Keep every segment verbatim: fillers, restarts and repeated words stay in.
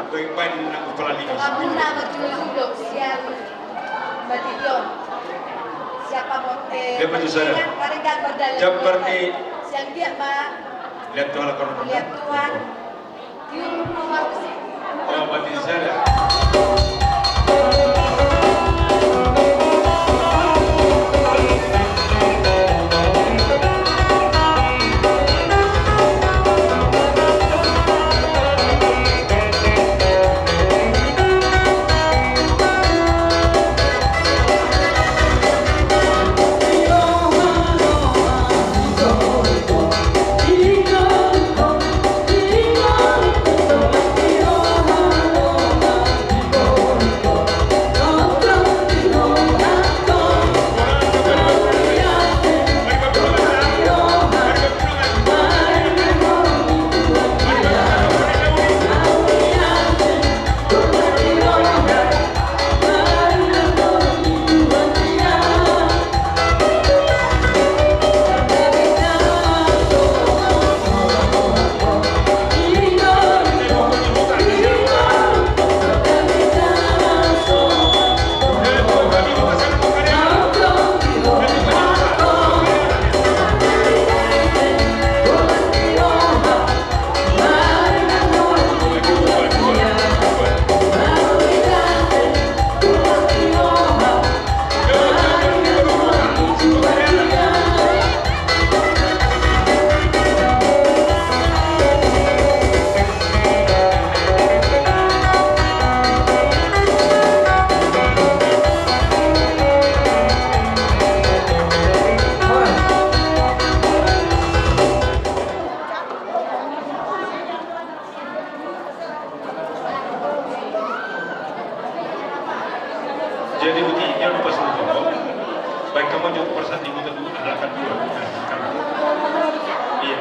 Baik, baik, nak kepala lima. Panguna marjulujulu sian Batition. Siapa mau, eh, dia maju sana. Paling kan berdalil. Jambar ni. Sian dia, Pak. Lihat Tuhan, lihat Tuhan. Tiup nomor besi. Oh, Batition. Jadi begini, dia lupa sebut apa. Baik, kamu jawab persatu, dulu, ada kan dua. Iya.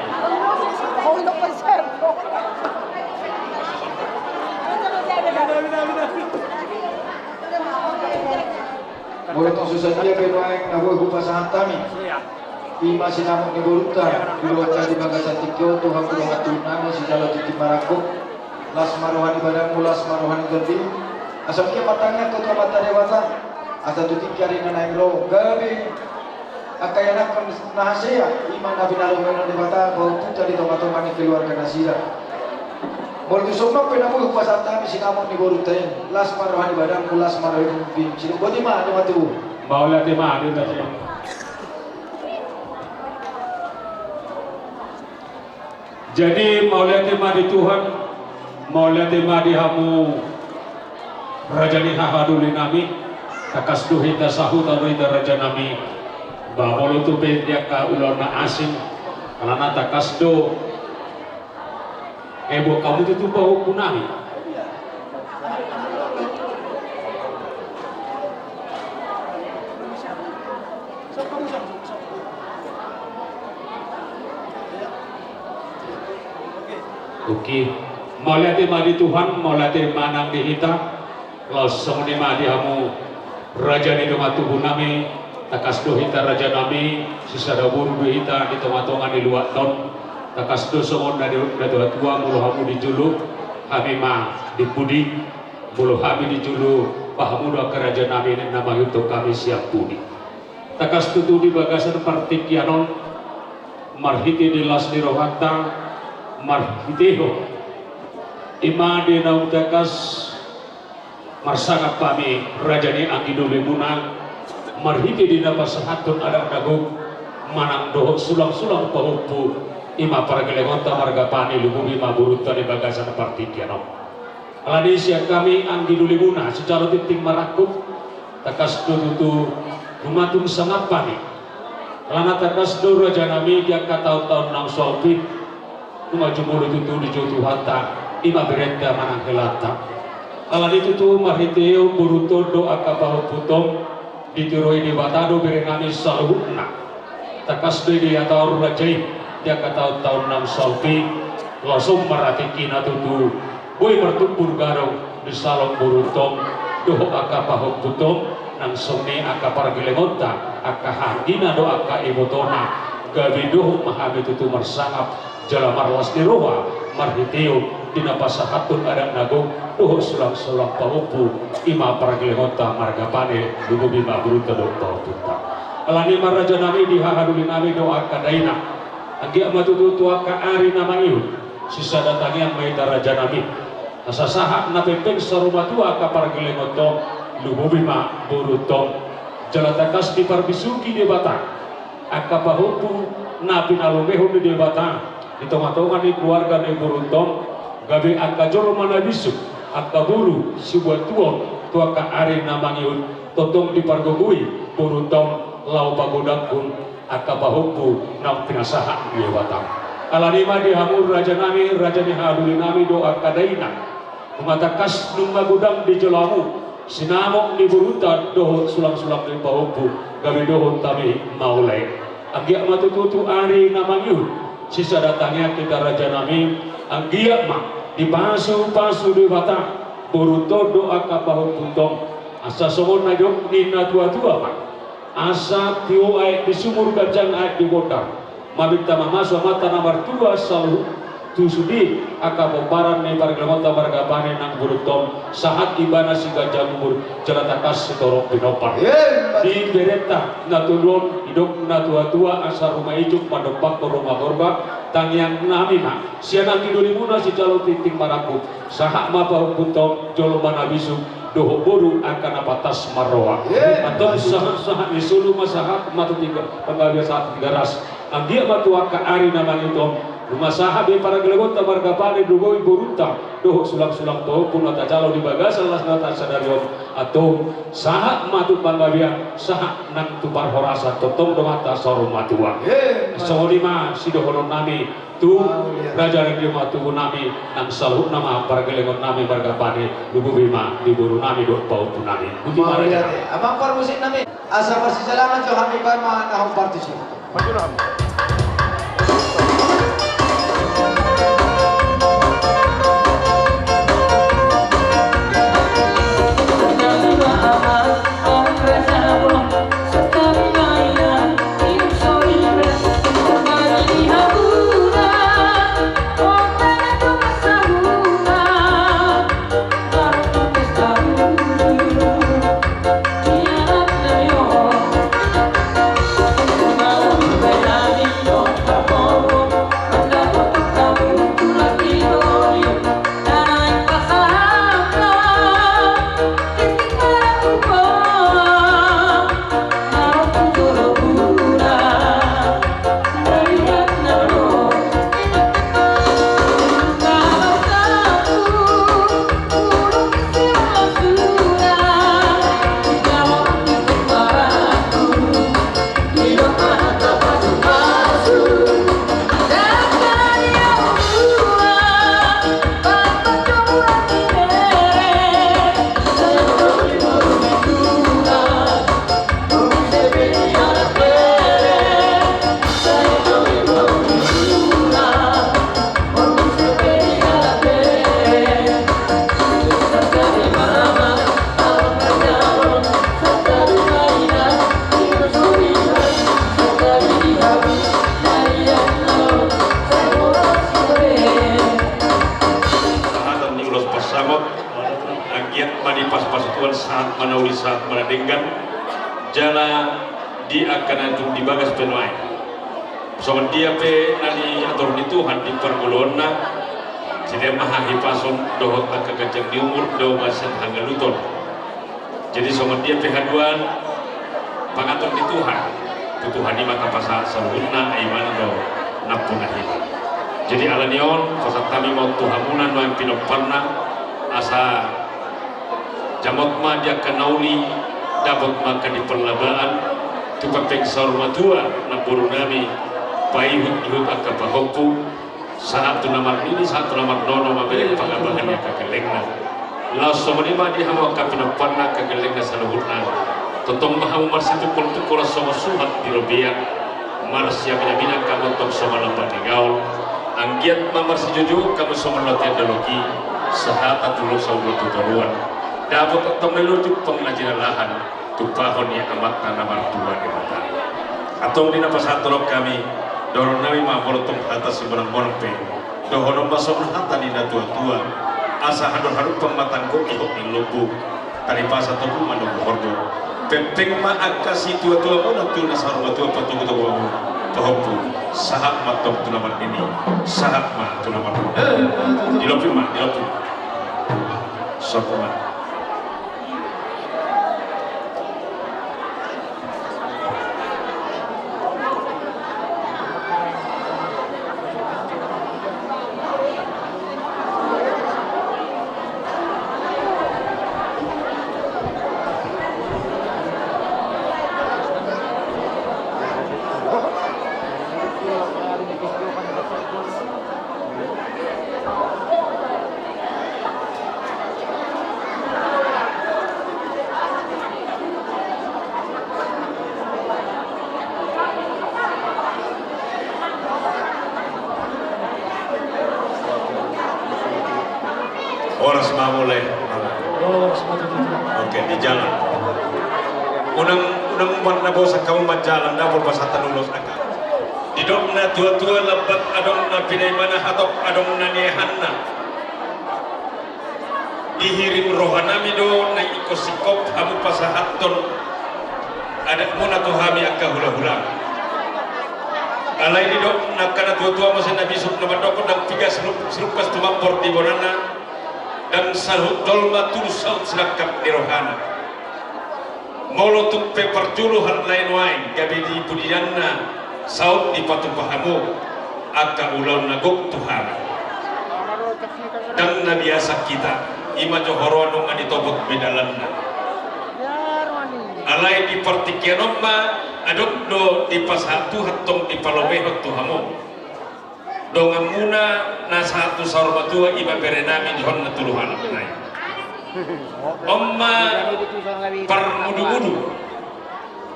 Molo tung so sadia pe nuaeng na boi hupasahat hami, ima sinamot ni borunta, di luat di bagasan tingki on, Tuhan, tu dongan tubu nami sijalo tintin marangkup. Las ma roha ni badanmu, las ma roha ni tondinmu. Asa pian martangiang ho tu Amanta Debata, asa tu tingki ari na naeng ro gabe angka ianakhon na hasea, ima na pinarrohaon Debata pahompunta di tongatonga ni keluarga nasida. Molo tung songon on pe na boi hupasahat hami sinamot ni borunta i, las ma roha ni badanmu, las ma roha ni tondinmu. Sidung boti ma dongan tubu. Mauliate ma di Tuhan. Jadi, mauliate ma di Tuhan, mauliate ma di hamu raja ni hahadolinami, tangkas do hita sahuta do hita rajanami, ba molo tung pe di angka ulaon na asing, alana tangkas do, eh, buat hamu tutu pahompunami. Oke. Mauliate ma di Tuhan, mauliate ma nang di hita. Laos songon i ma di hamu raja ni dongan tubu nami, tangkas do hita rajanami, sisada boru do hita di tongatonga ni luat on. Tangkas do songon na di, na tuatua, molo hamu di jolo, hami ma di pudi. Molo hami di jolo, ba hamu do angka rajanami na mangihuthon hami sian pudi. Tangkas tutu di bagasan partingkian on, marhite di las ni rohanta, marhitehon ima di naung tangkas marsangap hami raja ni anggi dolimuna, marhite di na pasahathon adat na gok manang dohot sulangsulang pahompu, ima pargellengonta marga Pani, lumobi ma borunta di bagasan partingkian on. Alani i sian hami anggi dolimuna sijalo tintin marangkup, tangkas do tutu nunga tung sangap hami. Alana tangkas do rajanami di angka taontaon naung salpu i, nunga jumolo tutu dijou Tuhanta ima berenta manang helanta. Alani i tutu marhitehon borunta on dohot angka pahompunta on, dituroi Debata do berenami saluhutna. Tangkas do i dihatahon raja i di angka taontaon naung salpu i, laos on ma ra tingkina tutu boi martumpur gadong di sala borunta on dohot angka pahompunta on, nang songon i angka pargellengonta, angka hahaanggina dohot angka ibotona, gabe dohot ma hami tutu marsangap jala marlas ni roha marhitehon na pasahathon adat na gok dohot sulang-sulang pahompu, i ma pargellengonta marga Pane, lumobi ma borunta dohot pahompunta. Alani i ma raja nami, di hahadolinami dohot angka dainang, anggiat ma tutu tu angka ari na mangihut sisada tangiang ma hita raja nami, asa sahat na pengpeng saur matua angka pargellengonta on, lumobi ma borunta on. Jala tangkas diparbisuhi Debata angka pahompu na pinalumehon ni Debata di tonga-tonga ni keluarga ni borunta on, gabe angka jolma na bisuk, angka boru sibuat tubu tu angka ari na mangihut, tongtong dipargogoi borunta on laho pagodangkon angka pahompu naung pinasahat ni Debata. Alani i ma di hamu raja nami, raja ni hahadolinami dohot angka dainang, nunga tangkas nunga godang di jolomu sinamot ni borunta dohot sulang-sulang ni pahompu, gabe dohot hami mauliate. Anggiat ma tutu tu ari na mangihut sisada tangiang hita raja nami, anggiat ma dipasu-pasu Debata borunta on dohot angka pahompunta on, asa songon na nidok ni natua-tua ma, asa tio aek di sumur, ganjang aek di bondar, maminta mamasu Amanta na martua saluhut tu sude angka pomparan ni pargellengonta marga Pane nang borunta on, sahat ibana siganjang umur jala tangkas sitorop pinompar. Emma. Di berenta na tolu on didok natua-tua, asa ruma ijuk mandompakhon ruma gorga, tangiang nami ma sian anggi dolimuna sijalo tingting marangkup, sahat ma pahompunta on jolma na bisuk dohot boru angka na pantas marroha. Emma. Antong sahat-sahat ni solu ma sahat ma tu Tiga, Panggabean sahat tu Tigaras. Anggiat ma tu angka ari na mangihut on, nunga sahat be pargellengonta marga Pane, lumobi borunta dohot sulang-sulang pahompu na tajalo di bagasan las ni sadari on. Antong sahat ma tu panggabean, sahat nang tu parhorasan, tongtong do hita saur matua. Emma. Songon i ma sidohonon nami tu raja ni hatubu nami nang saluhutna ma pargellengon nami marga Pane, lumobi ma di boru nami dohot pahompu nami. Boti ma raja nami. Amang parmusik nami. Asa marsijalangan jo hami, baen ma na hombar tusi. Sahatan ni ulos pansamot. Anggiat ma dipasu-pasu Tuhan sahat ma na uli, sahat ma na denggan, jala di angka na tung di bagas pe nuaeng. Songon dia pe na niatur ni Tuhan di parngoluonna, sidea ma hahipason dohot angka ganjang ni umur, dao ma sian hangoluton. Jadi songon dia pe haduan, pangatur ni Tuhan, tu Tuhan i ma tapasahat saluhutna, ai Ibana do nampuna hita. Jadi alani on, pasahat hami ma on tu hamuna nuaeng pinomparna, asa jamot ma di angka na uli, dapot ma angka di parlabaan, tu pengpeng saur matua namboru nami, paihut-ihut angka pahompu, sahat tu na marnini, sahat tu na marnono, mamereng pangambahan ni angka gellengna. Laos songon i ma di hamu angka pinomparna, angka gellengna saluhutna. Tongtong ma hamu marsitungkol-tungkol songon suhat di robean, marsiamin-aminan hamu tongtong songon lambat ni gaol. Anggiat ma marsijouon hamu songon lotean dolok i, sahata tu dolok saulon tu toruan. Dapot antong na niluluan, jumpang na jinalahan, tumpahon ni Amanta na martua Debata. Antong di na pasahathon hami, dohonon nami ma molo tong hata simonang-monang pe, Dohonon ma songon hata ni na tuatua, asa hadorhador pammatanggo ihok ni lombu, tali pasa togu manogu horbo. Pengpeng ma angka situatua muna tu na saur matua patogutogu hamu pahompu. Sahat ma tong tu na marnini, sahat ma tu na marnono. Dilopi ma, dilopi. Sopo ma. Horas ma mulai. Horas ma mulai. Oke, di jalan. Unang, unang marna bosan hamu marjalan, dapot pasahat ulos angka. Didok na tuatua, lambat adong na pinaimana, hatop adong na niahanna. Dihirim rohanami do na ingkon singkop hamu pasahathon adatmuna tu hami angka hulahula. Alai didok angka na tuatua muse na bisuk na mandok, ndang piga silup-, silumpas tumambor di bonana, ndang saluhut jolma tulus saut sinangkap ni rohana. Molo tung pe parjolo halak lae nuaeng gabe di pudianna saut dipatupa hamu angka ulaon na gok tu hami. Ndang na biasa hita, i ma jo huroha nunga ditopot be dalanna. Alai di partingkian on ma adong do dipasahat Tuhan tong dipalobehon tu hamu. Donganmuna na sahat tu saur matua, i ma berenami, dihon na tolu halak nai. On ma parmudu-mudu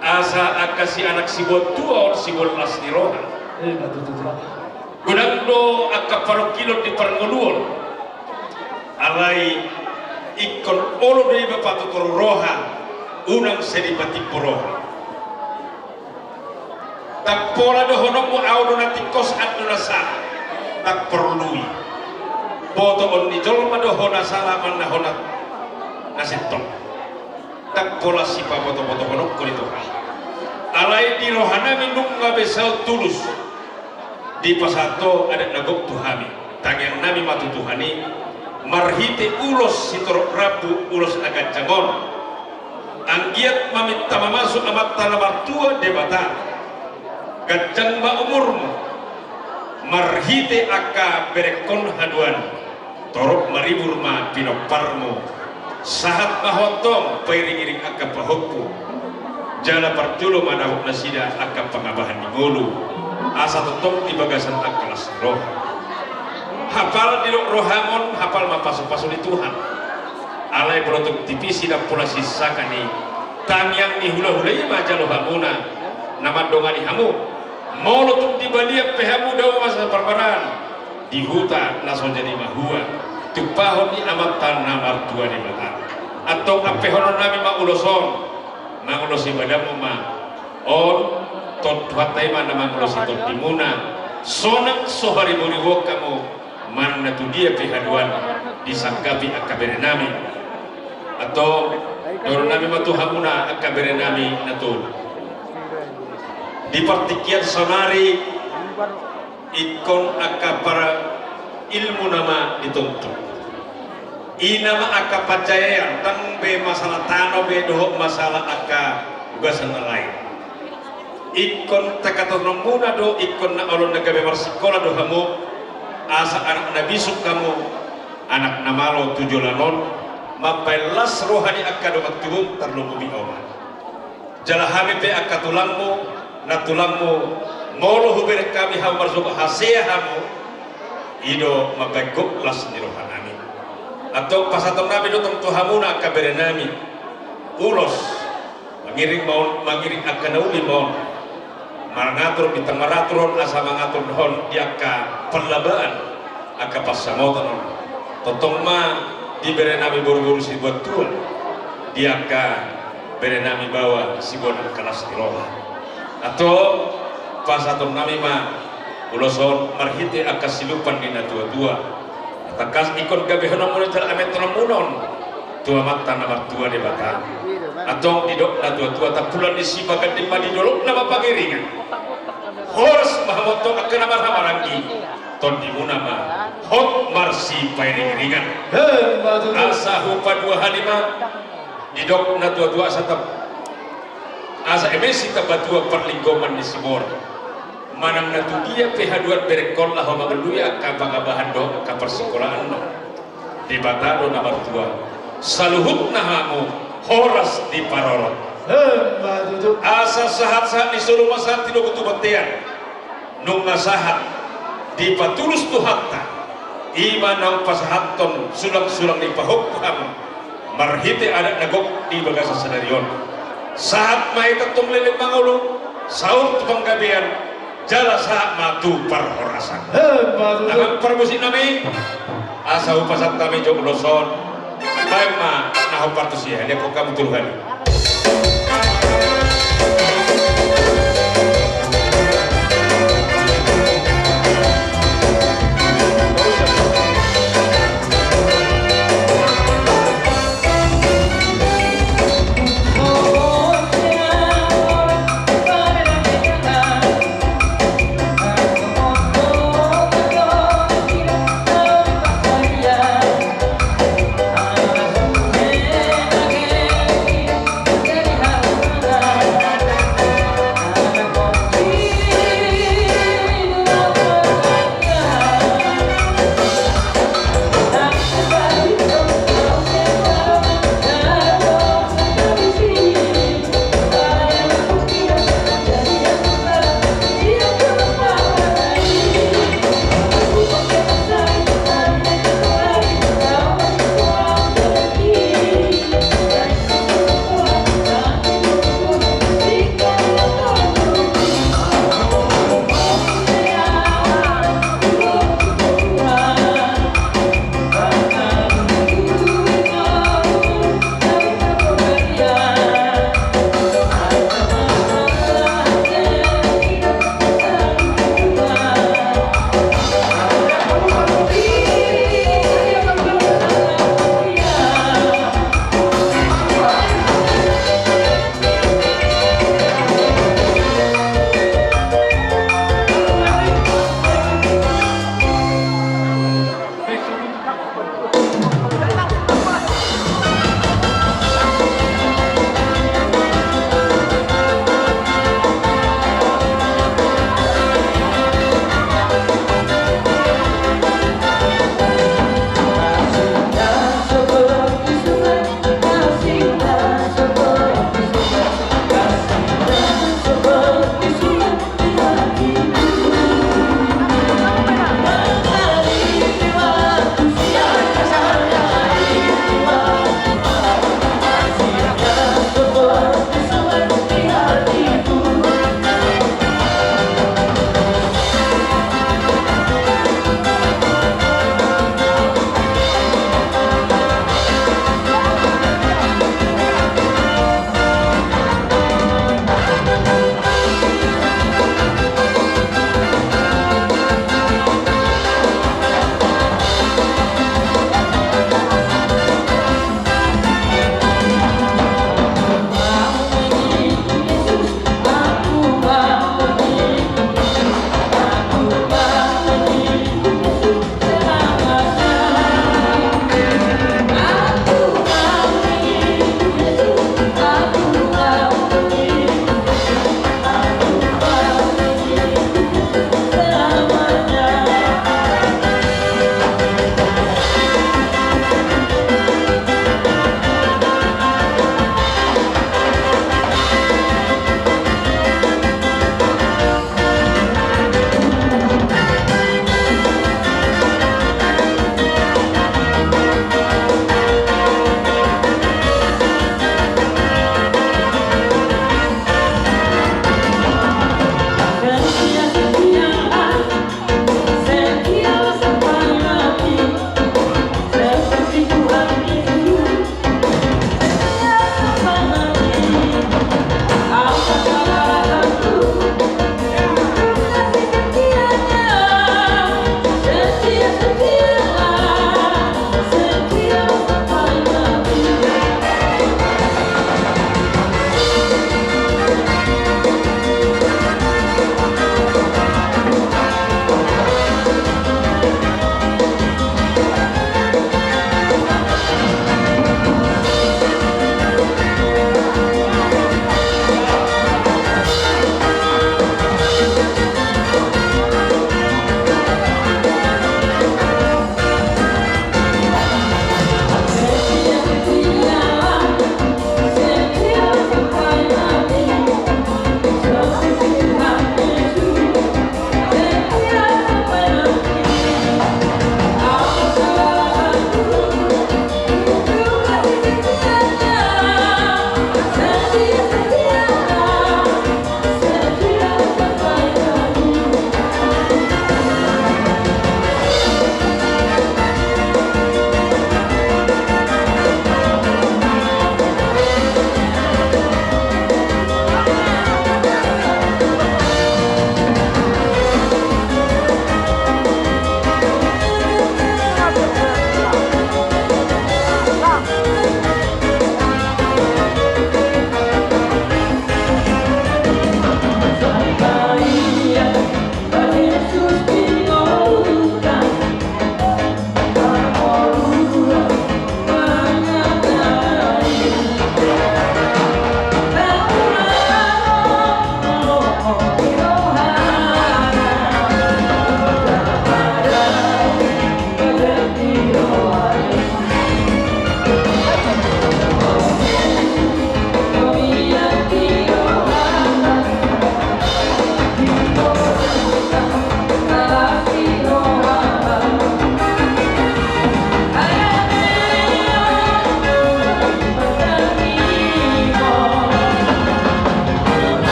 asa angka si anak sibuat tua on sibuat las ni roha. Godang do angka parungkilon di parngoluon. Alai ingkon olo do iba patutur roha, unang sai dipatimbo roha. Ndang pola dohononmu au do na tingkos, an do na sahat. Ndang porlu i. Botoon ni jolma do hona sala manang hona na sintong. Ndang pola sipabotobotohononku di Tuhan. Alai di rohanami nunga be saut tulus. Dipasahat Ho adat na gok tu hami. Tangiangnami ma tu Tuhan i, marhite ulos sitorop rambu, ulos na ganjang on. Anggiat maminta mamasu Amanta na martua Debata. Ganjang ma umurmu. Marhite angka berengkon haduan. Torop maribur ma pinomparmu. Sahat ma ho tong pairingiring angka pahompu. Jala parjolo ma dapot nasida angka pangabahan ni ngolu. Asa tongtong di bagasan angka las ni roha. Hapal didok roham on, hapal ma pasupasu ni Tuhan. Alai molo tung tipis i ndang pola sisakan i. Tangiang ni hulahula i ma jalo hamuna na mandongani hamu. Molo tung di balian pe hamu dao masa parmaraan. Di huta na so jadi mahua, tumpahon ni Amanta na martua Debata. Antong ampehononnami ma ulos on, mangulosi badanmu ma on, Tuhanta i ma na mangulosi tondimuna, sonang so hariboriboan hamu, manang na tudia pe haduan disangkapi angka berenami. Antong dohononnami ma tu hamuna angka berenami na tolu. Di partingkian saonari, ingkon angka parailmuna ma ditontu. I nama angka panjajaion, ndang be masalah tano be dohot masalah angka ugasan na lain. Ingkon tangkasonmuna do, ingkon na olo na gabe marsikola do hamu, asa anak na bisuk hamu, anak na malo tu joloan on, mambahen las roha ni angka dongan tubum tarlumobi omak. Jala hami pe angka tulangmu, nantulangmu, molo hubereng hami hamu marsogot hasea hamu, i do mambahen gok las ni rohanami. Antong pasahatonnami do tong tu hamuna angka berenami. Ulos, mangiring ma on, mangiring angka na uli ma on. Mangatur, bintang maratur on asa mangatur dohot di angka pallabaan. Angka pansamotan on. Tongtong ma di berenami boruboru sibuat tua. Di angka berenami baoa sibuat angka las ni roha. Antong pasahatonnami ma Ulos on marhite angka silupan ni natuatua. Tangkas ingkon gabehononmuna jala amantahononmuna on tu Amanta na martua Debata. Antong didok natuatua, tampulan ni sipagandim ma di dolok na mapangiringan. Horas ma hamu antong angka na marhahamaranggi, tondimuna ma hot marsipairingiringan. Asa hupaduahali ma, didok natuatua, asa tap- asa eme sitabatua parlinggoman ni Simor. Manang na tu dia pe haduan berengkon laho mangoloi angka pangabahan dohot angka parsingkolaan on, Debata do na martua. Saluhutna hamu horas diparorot. Asa sahatsahat ni solu ma sahat ni domu tu bontean. Nunga sahat dipatulus Tuhanta, i ma naung pasahathon sulangsulang ni pahompu hamu marhite adat na gok di bagasan sadari on. Sahat ma hita antong leleng mangolu, saur tu panggabean, jala sahat ma tu parhorasan. Amang parmusik nami, asa hupasahat hami jo ulos on. Baen ma na hombar tusi, haliangkon hamu tolu hali.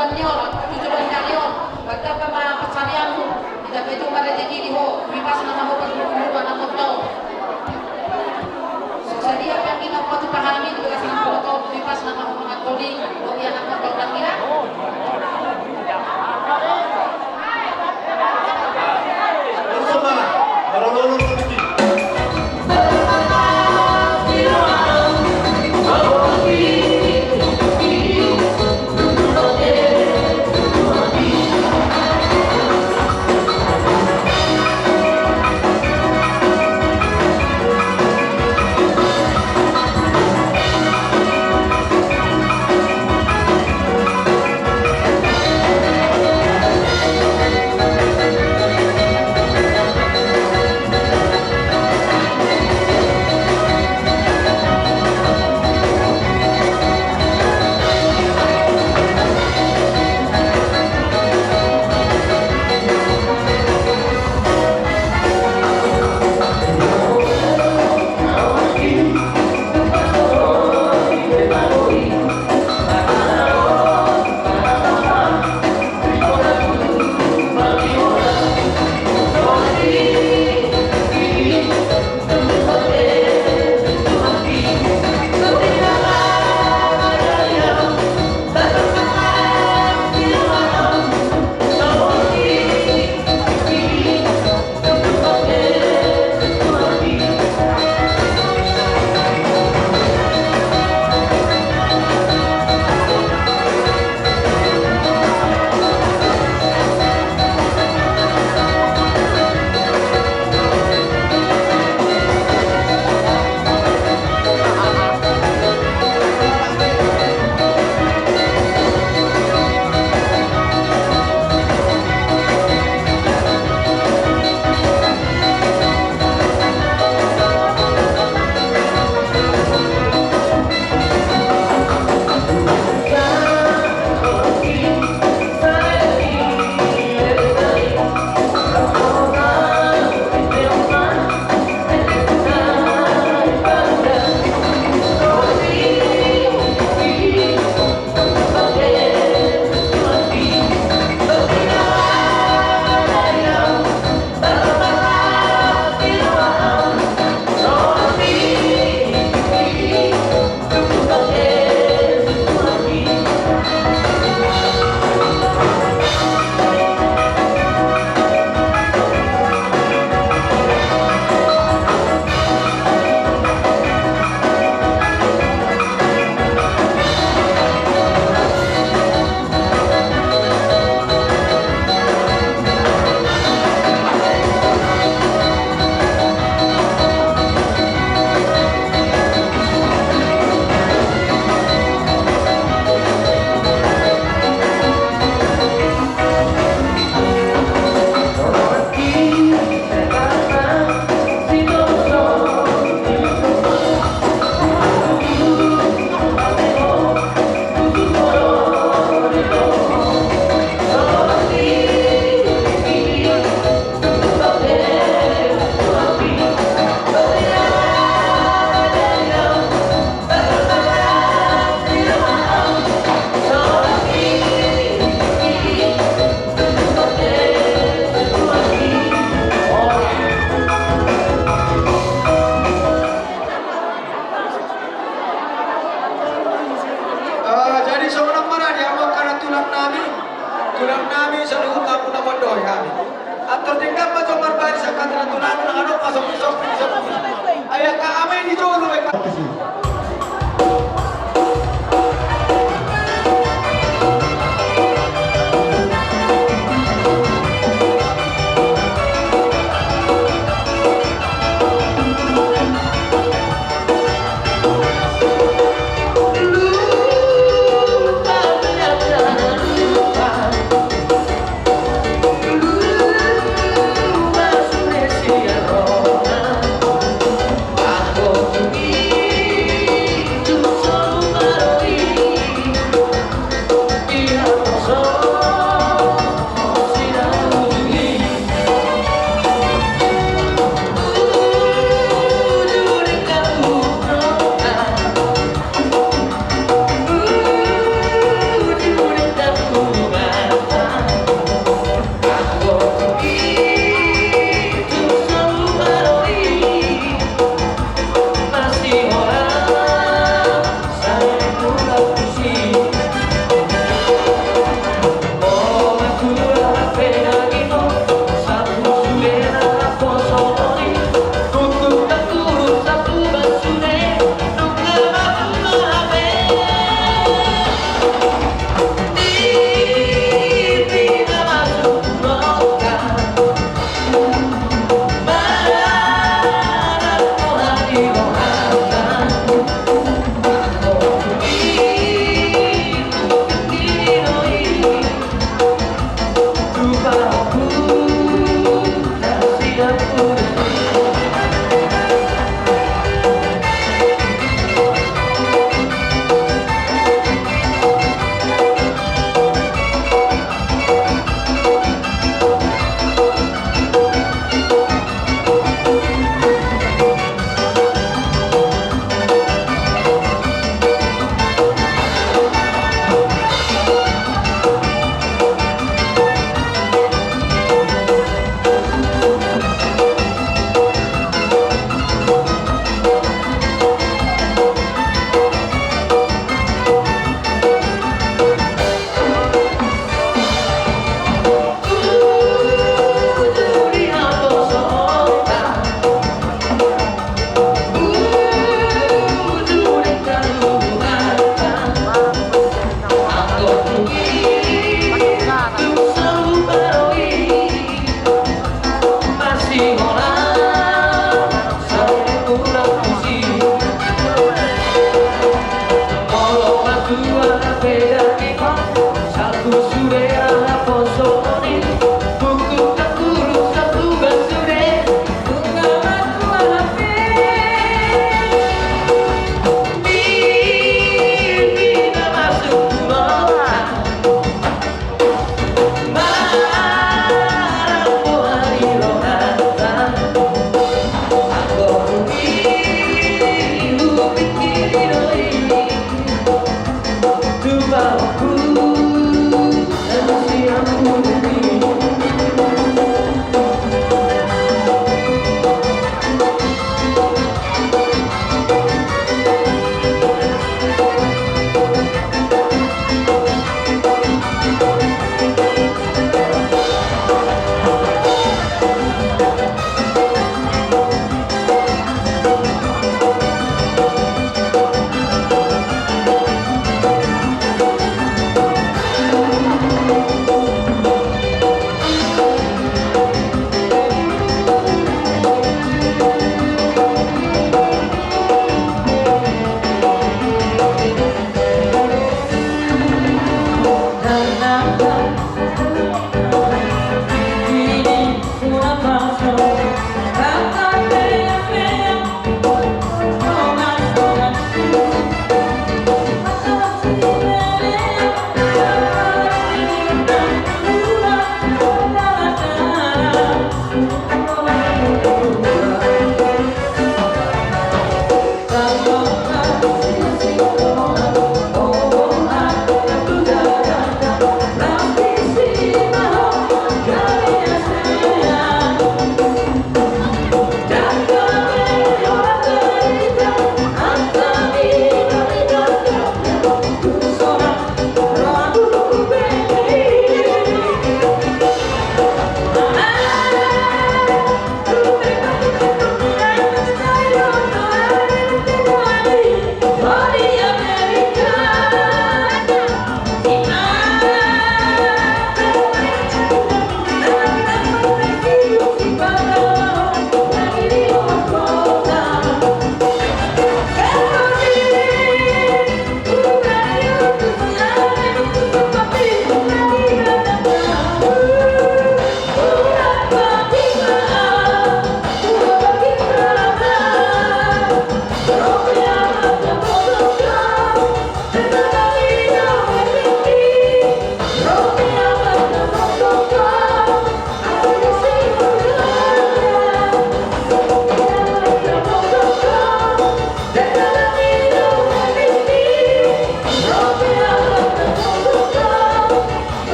Ni on, tujuh belas kali on, bertambah ma pansarianmu, ditambah jumpa rezeki di ho, tu hipasna ma ho parguru-guru anakkonta on. Sadia pe anggi na hupasahat hami di bagasan anakkonta on, tu hipasna ma ho manganhon i, dohot anakkonta on, nang hira.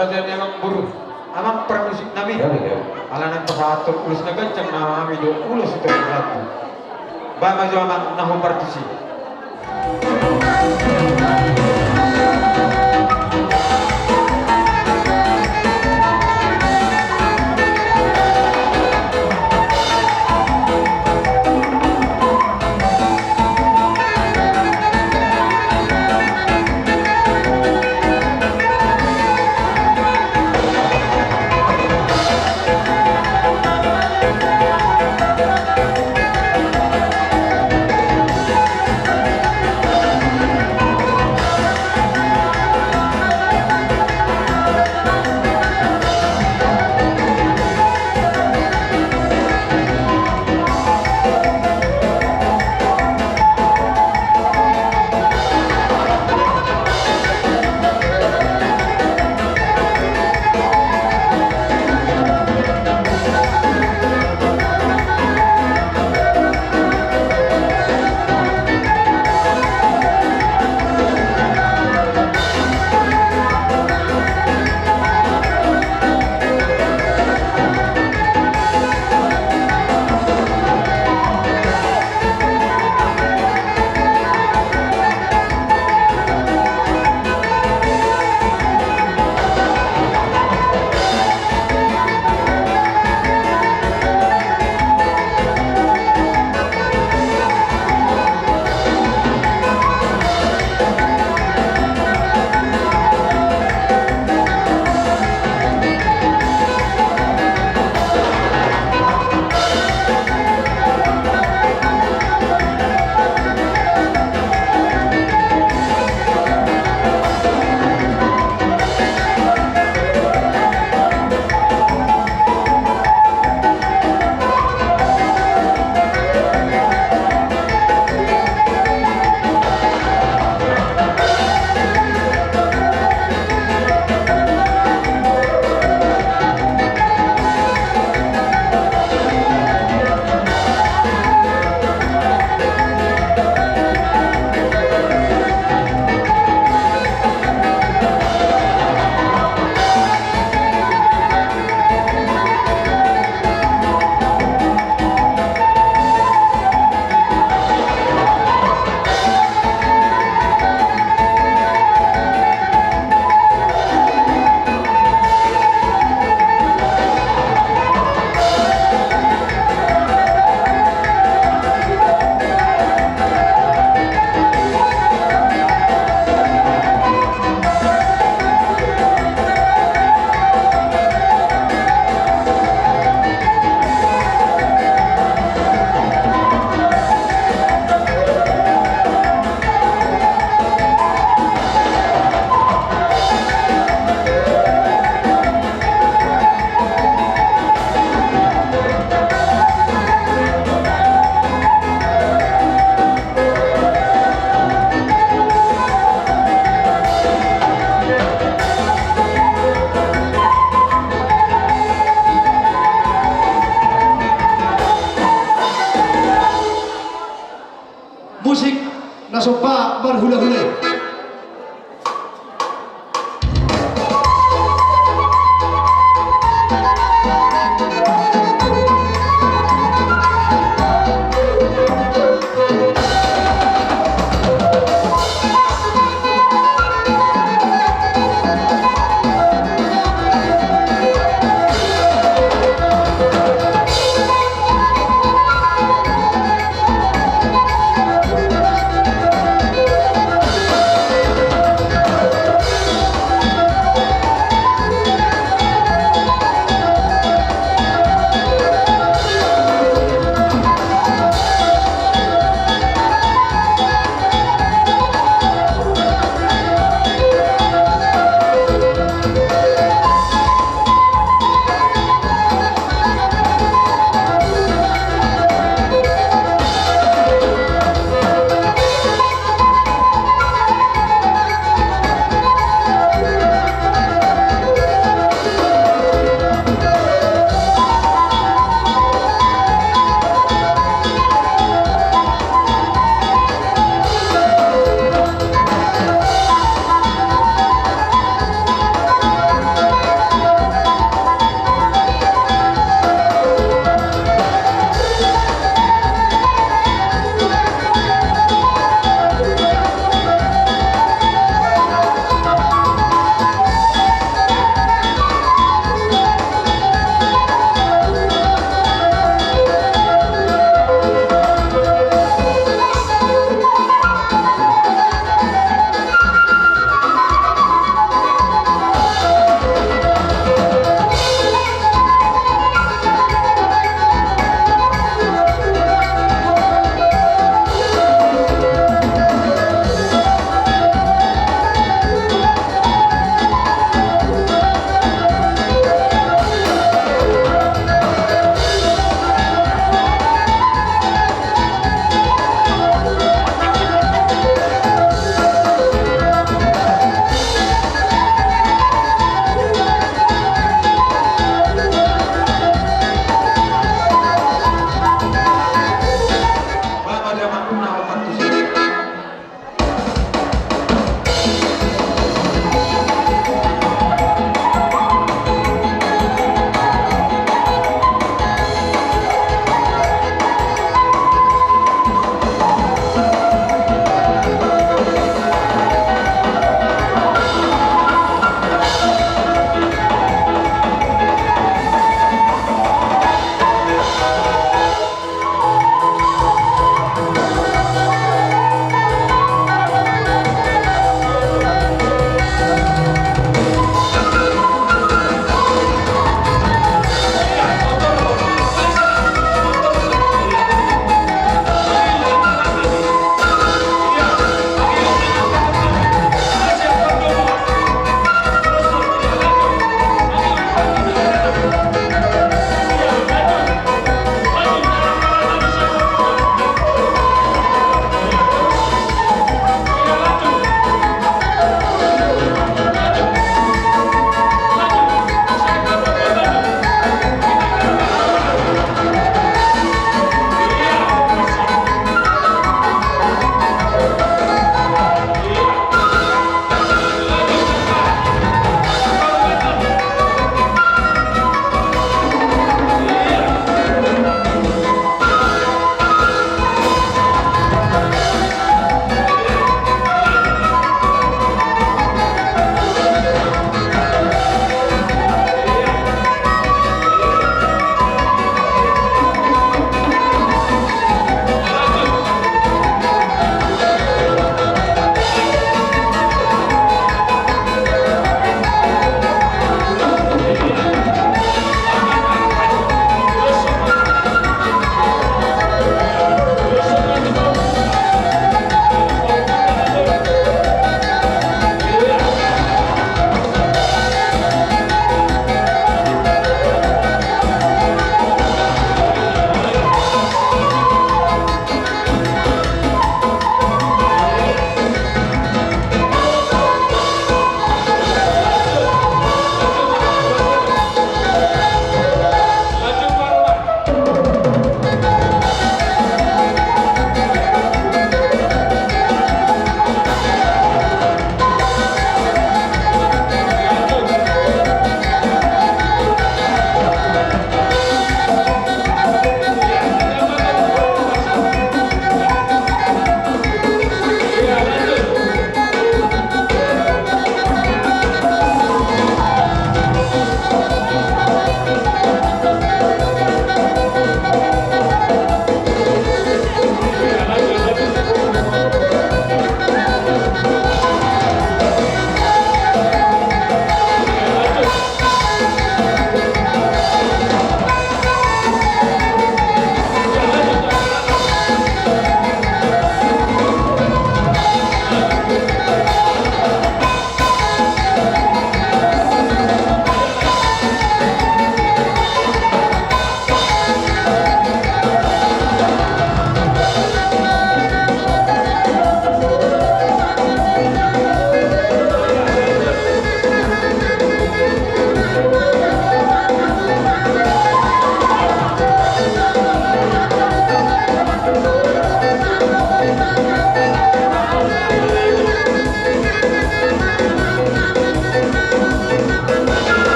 Raja ni amang boru, amang parmusik nami. Gabe, gabe. Ala naeng pasahathon ulos na ganjang nang hami do ulos tu amang. Baen ma jo amang na hupartusi. Musik na somba marhulahula i.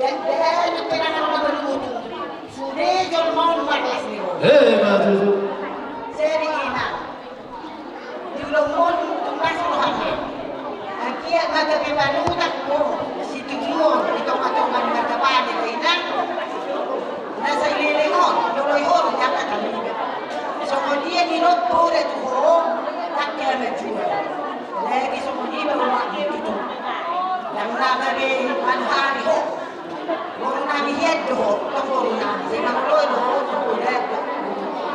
Dang, dang, dang, penangan na bermutu. Sude jolma on marlas ni roha. Eh, ma tutu. Jadi inang. Di ulaon on tung las rohana. Anggiat ma gabe panutan ho, situtu ho, di tongatonga ni marga Pane, inang. Na sai leleng on, loloi ho, jaka kami. Songon dia nilot poda tu ho, angka na jua. Lagi songon dia baru mati tutu. Dang na gabe manuhari ho. Boru nami hian do ho, tong boru nami. Sai mangoloi do ho, tong boru hian do.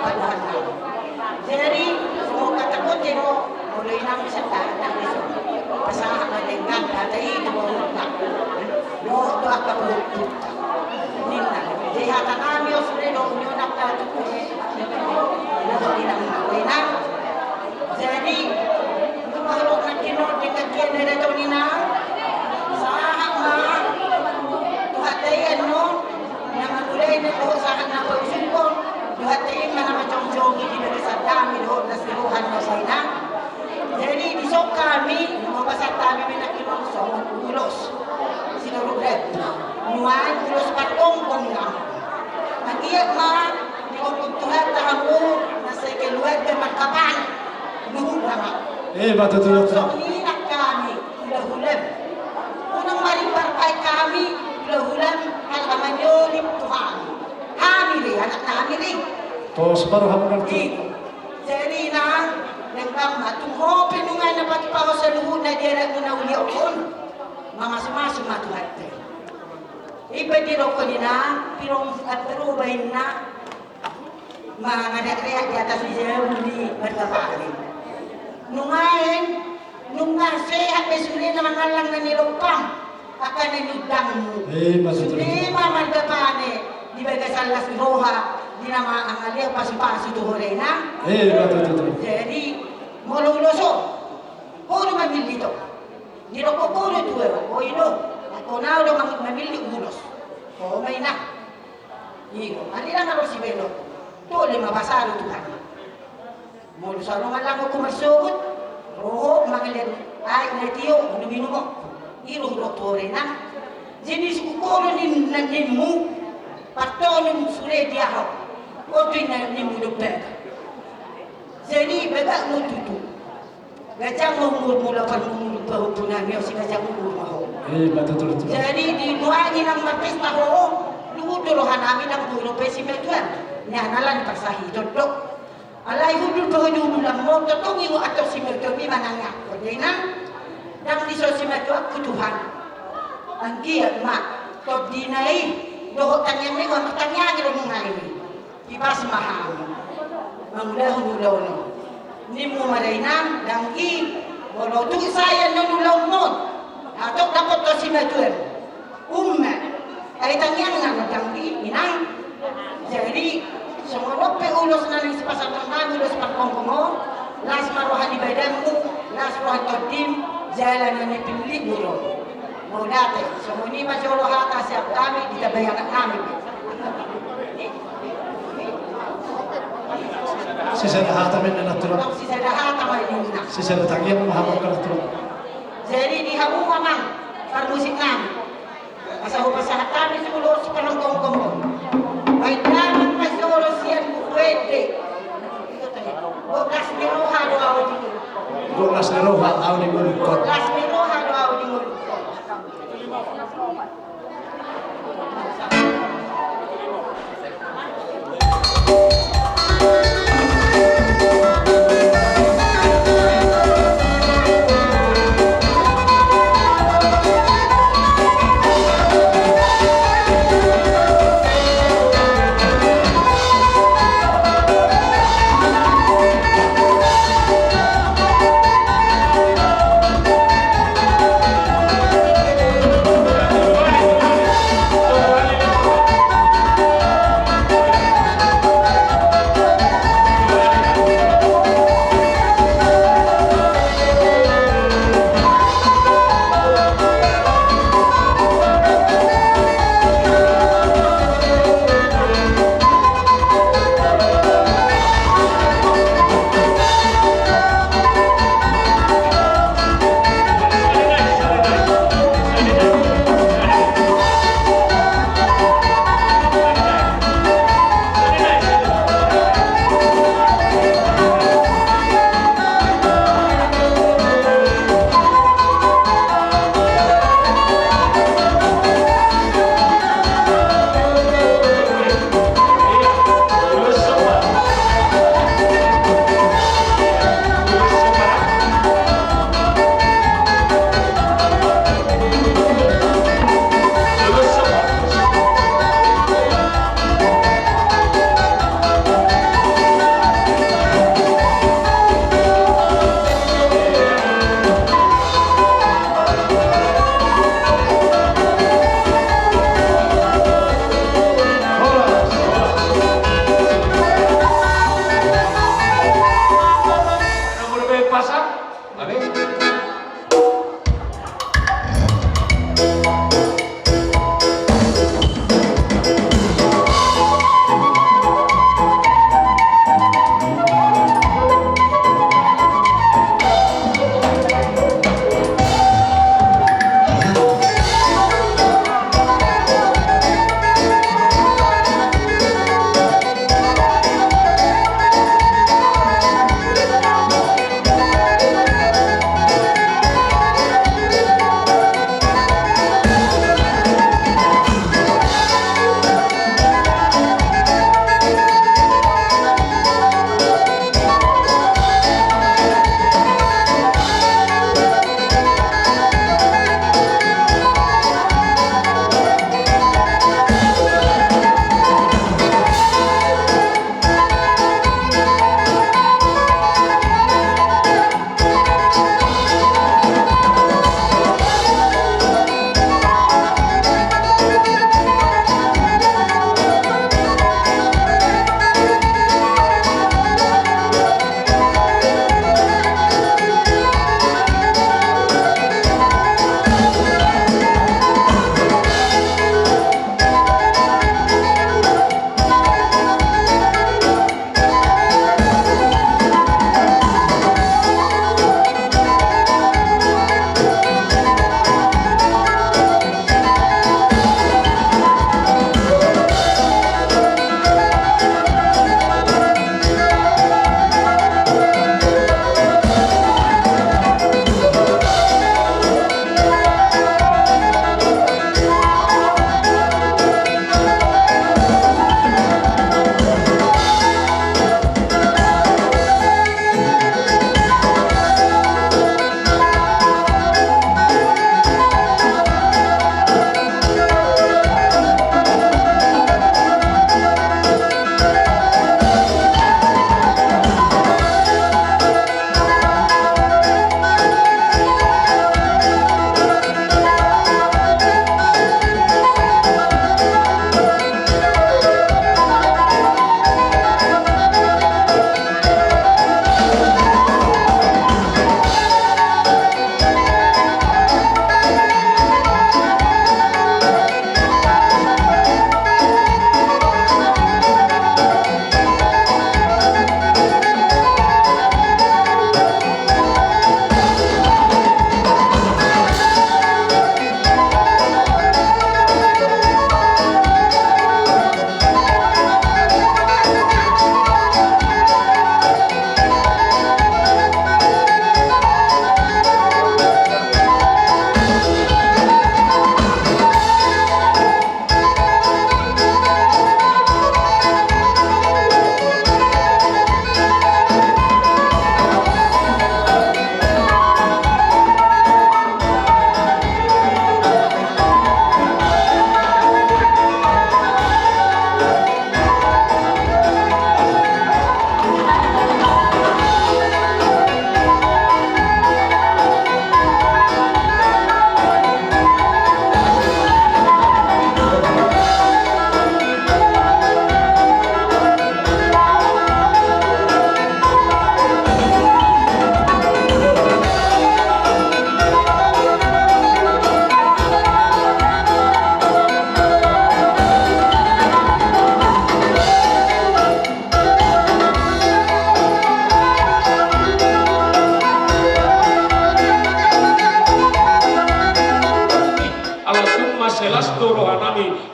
Paduhan nami. Jadi, semua kata kote do, molo inang bisa tak, tak bisa. Pasahat ma denggan, kata i do boru nami. Do, do angka boru. Ninna. Jadi, hata nami, o sude do, nyo nak kata tu, eh, inang, inang. Jadi, nunga ro nangkin on di kakian ni dato ni na, sahat ma tu hata i annon, na mangulai na dohot sahat na pausungkon, tu hata i ma na manjongjongi di bagasan hami dohot las ni roha ni na sainang. Jadi, dison hami, nunga pasahat hami ma nangkin on songon ulos. Sitorop rep. Nuaeng ulos pargomgom na. Anggiat ma, diongkon Tuhanta hamu, na sai keluarga marga Pane. Luhut nama. Eh, ma tutu, tutu. Songon i nang hami, hulahulam. Unang marimbar baen hami, hulahulam, halak na manyolip tu hami. Hami re, anak nami re. Pos baru hamu nang tu. Jadi nang, nang bang ma, tung ho pe nunga na patupaon saluhutna di anakmu na uli on. Mamasumasu ma Tuhanta. Ipe di roko ni na, pirong, eh, piroba inna. Mangareak-reak di atas ni jabu di marga Pane. Nuaeng, nunga sehat be sude na mangallang na nilompam, angka na niundangmu. Eh, ma tutu. Sude ma marga Pane, di bagasan las ni roha, di na mangalehon pasupasu tu ho re na. Eh, ma tutu, tutu. Jadi, molo ulos on, ho do mamillit on. Di roko ho do tu e, o i do, anggo na do mam-, mamillit ulos. Ho ma inang. Ido, alai ndang adong sibelot. Tole ma basa do Tuhan. Molo so adong allangonku marsogot, ro ho mangaliat aek na tio, minum, minum ho. I do hudok tu ho re na. Jadi sukuro ni na nimmu, partonun sude dia ho. Oto i na nimmu do baga. Jadi bagakmu tutu. Ganjang ma umurmu, laho parmumurung pahompu nami, on si ganjang umur ma ho. Eh, ma tutu, tutu. Jadi di nuaeng inang marpesta ho, luhut do roha nami ndang boi dope simatuan. Nian ala ni parsahiton do. Alai hundul pahundulanmu, tongtong i ho antong simatuanmi manangiangkon, inang. Ndang dison simatuanku Tuhan. Anggiat ma, tondina i, dohot tangiangna i, martangiang i do nunga i. Tipas ma hamu mangulahon ulaon on. Nimmu ma da inang, dang i, molo tung sae annon ulaonmon, hatop dapot ho simatuan. Umma, ai tangiangna ma dang i, inang. Jadi songon on pe ulos na naeng sipasahaton nami, ulos pargomgom on, las ma roha ni badanmu, las roha ni tondim, jala na nipillitmu do. Mauliate, songon i ma jolo hata sian hami, ditambai anak nami. Sisada hata ma inna, natural. Sisada hata ma inna. Sisada tangiang ma hamu, natural. Jadi di hamu amang parmusik nami, asa hupasahat hami ulos pargomgom on. Baen damang ma jolo sian Buku Ende. Las ni roha do ahu di ngolungkon. Las ni roha ahu di ngolungkon. Las ni roha do ahu di ngolungkon.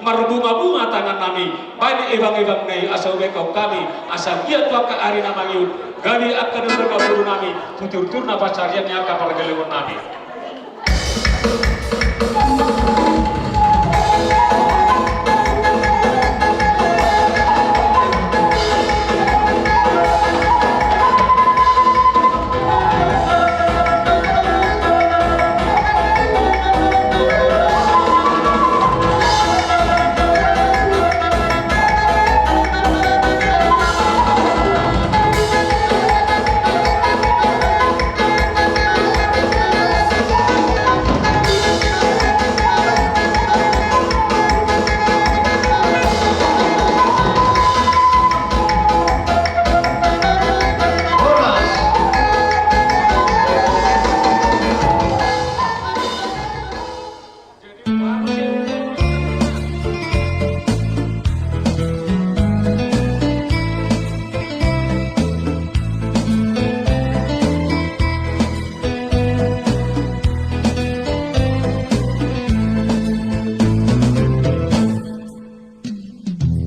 Marbunga-bunga tangannami, baen ebang-ebang na i asa hubaen hamu hami, asa anggiat tu angka ari na mangihut, gabe angka na marboru nami, tu turturna pansarian ni angka pargellengon nami.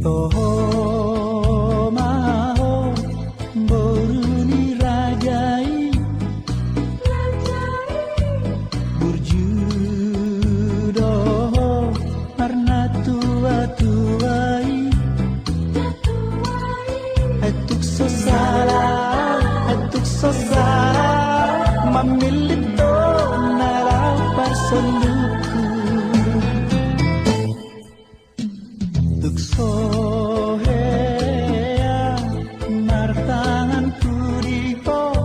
Toho ma ho, boru ni raja i. Burju do ho, marnatua-tua i. Etuk so sala, etuk so sala, mamillit do na laho parsondukhu. Tuk so hea martangan pudi ho.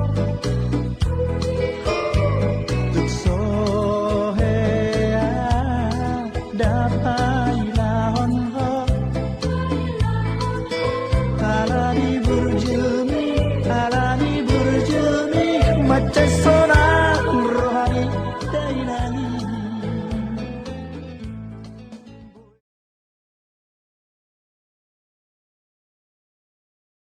Tuk so hea dapailahon ho. Ala ni burjumi, ala ni burjumi, mansai so